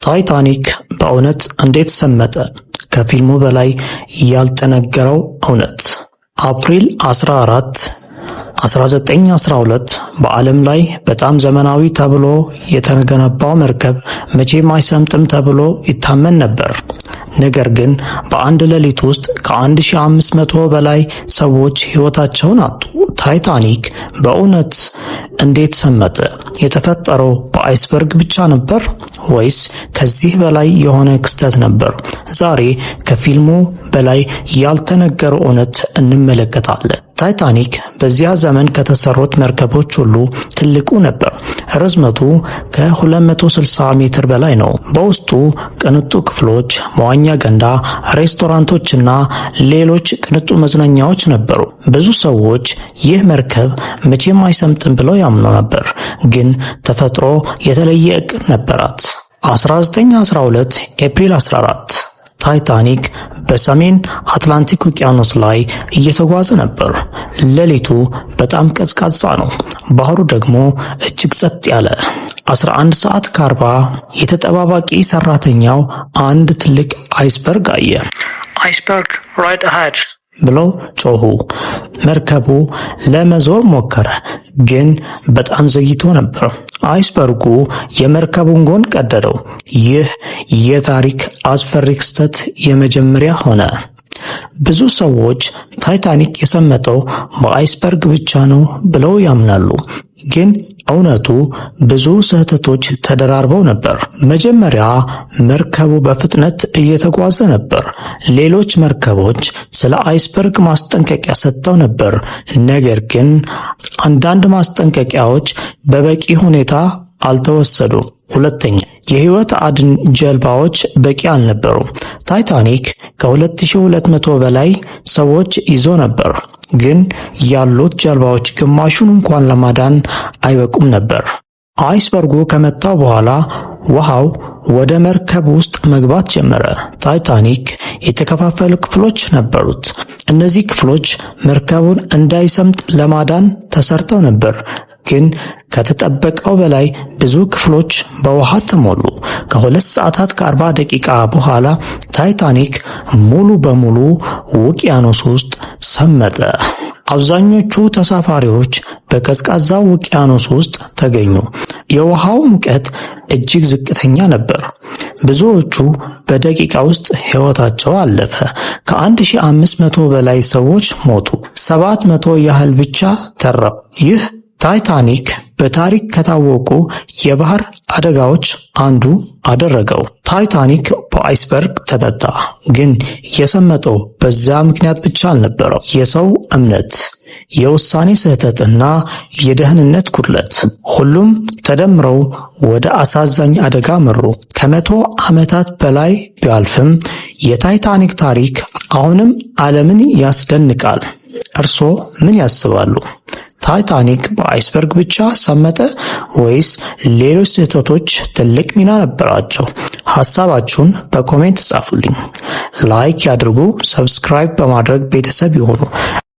ታይታኒክ በእውነት እንዴት ሰመጠ? ከፊልሙ በላይ ያልተነገረው እውነት። አፕሪል 14 1912 በዓለም ላይ በጣም ዘመናዊ ተብሎ የተገነባው መርከብ መቼም አይሰምጥም ተብሎ ይታመን ነበር። ነገር ግን በአንድ ሌሊት ውስጥ ከ1500 በላይ ሰዎች ሕይወታቸውን አጡ። ታይታኒክ በእውነት እንዴት ሰመጠ? የተፈጠረው በ iceberg ብቻ ነበር ወይስ ከዚህ በላይ የሆነ ክስተት ነበር? ዛሬ ከፊልሙ በላይ ያልተነገረው እውነት እንመለከታለን። ታይታኒክ በዚያ ዘመን ከተሰሩት መርከቦች ሁሉ ትልቁ ነበር። ርዝመቱ ከ260 ሜትር በላይ ነው። በውስጡ ቅንጡ ክፍሎች፣ መዋኛ ገንዳ፣ ሬስቶራንቶችና ሌሎች ቅንጡ መዝናኛዎች ነበሩ። ብዙ ሰዎች ይህ መርከብ መቼም አይሰምጥም ብለው ያምኑ ነበር። ግን ተፈጥሮ የተለየ እቅድ ነበራት። 1912 ኤፕሪል 14 ታይታኒክ በሰሜን አትላንቲክ ውቅያኖስ ላይ እየተጓዘ ነበር። ሌሊቱ በጣም ቀዝቃዛ ነው፣ ባህሩ ደግሞ እጅግ ጸጥ ያለ። 11 ሰዓት ከ40 የተጠባባቂ ሰራተኛው አንድ ትልቅ iceberg አየ። "Iceberg right ahead!" ብለው ጮሁ። መርከቡ ለመዞር ሞከረ፣ ግን በጣም ዘግይቶ ነበር። Iceberg ኡ የመርከቡን ጎን ቀደደው። ይህ የታሪክ አስፈሪ ክስተት የመጀመሪያ ሆነ። ብዙ ሰዎች ታይታኒክ የሰመጠው በ iceberg ብቻ ነው ብለው ያምናሉ። ግን እውነቱ ብዙ ስህተቶች ተደራርበው ነበር። መጀመሪያ መርከቡ በፍጥነት እየተጓዘ ነበር። ሌሎች መርከቦች ስለ iceberg ማስጠንቀቂያ ሰጥተው ነበር። ነገር ግን አንዳንድ ማስጠንቀቂያዎች በበቂ ሁኔታ አልተወሰዱም። ሁለተኛ፣ የህይወት አድን ጀልባዎች በቂ አልነበሩም። ታይታኒክ ከ2200 በላይ ሰዎች ይዞ ነበር፣ ግን ያሉት ጀልባዎች ግማሹን እንኳን ለማዳን አይበቁም ነበር። Iceberg ኡ ከመታው በኋላ ውሃው ወደ መርከብ ውስጥ መግባት ጀመረ። ታይታኒክ የተከፋፈሉ ክፍሎች ነበሩት። እነዚህ ክፍሎች መርከቡን እንዳይሰምጥ ለማዳን ተሰርተው ነበር፣ ግን ከተጠበቀው በላይ ብዙ ክፍሎች በውሃ ተሞሉ። ከ2 ሰዓታት ከ40 ደቂቃ በኋላ ታይታኒክ ሙሉ በሙሉ ውቅያኖስ ውስጥ ሰመጠ። አብዛኞቹ ተሳፋሪዎች በቀዝቃዛው ውቅያኖስ ውስጥ ተገኙ። የውሃው ሙቀት እጅግ ዝቅተኛ ነበር። ብዙዎቹ በደቂቃ ውስጥ ሕይወታቸው አለፈ። ከ1500 በላይ ሰዎች ሞቱ። 700 ያህል ብቻ ተረፉ። ይህ ታይታኒክ በታሪክ ከታወቁ የባህር አደጋዎች አንዱ አደረገው። ታይታኒክ በ iceberg ተመታ፣ ግን የሰመጠው በዚያ ምክንያት ብቻ አልነበረም። የሰው እምነት፣ የውሳኔ ስህተት እና የደህንነት ጉድለት ሁሉም ተደምረው ወደ አሳዛኝ አደጋ መሩ። ከ100 ዓመታት በላይ ቢያልፍም የታይታኒክ ታሪክ አሁንም ዓለምን ያስደንቃል። እርስዎ ምን ያስባሉ? ታይታኒክ በ iceberg ብቻ ሰመጠ ወይስ ሌሎች ስህተቶች ትልቅ ሚና ነበራቸው? ሐሳባችሁን በ comment ጻፉልኝ። Like ያድርጉ፣ subscribe በማድረግ ቤተሰብ ይሁኑ።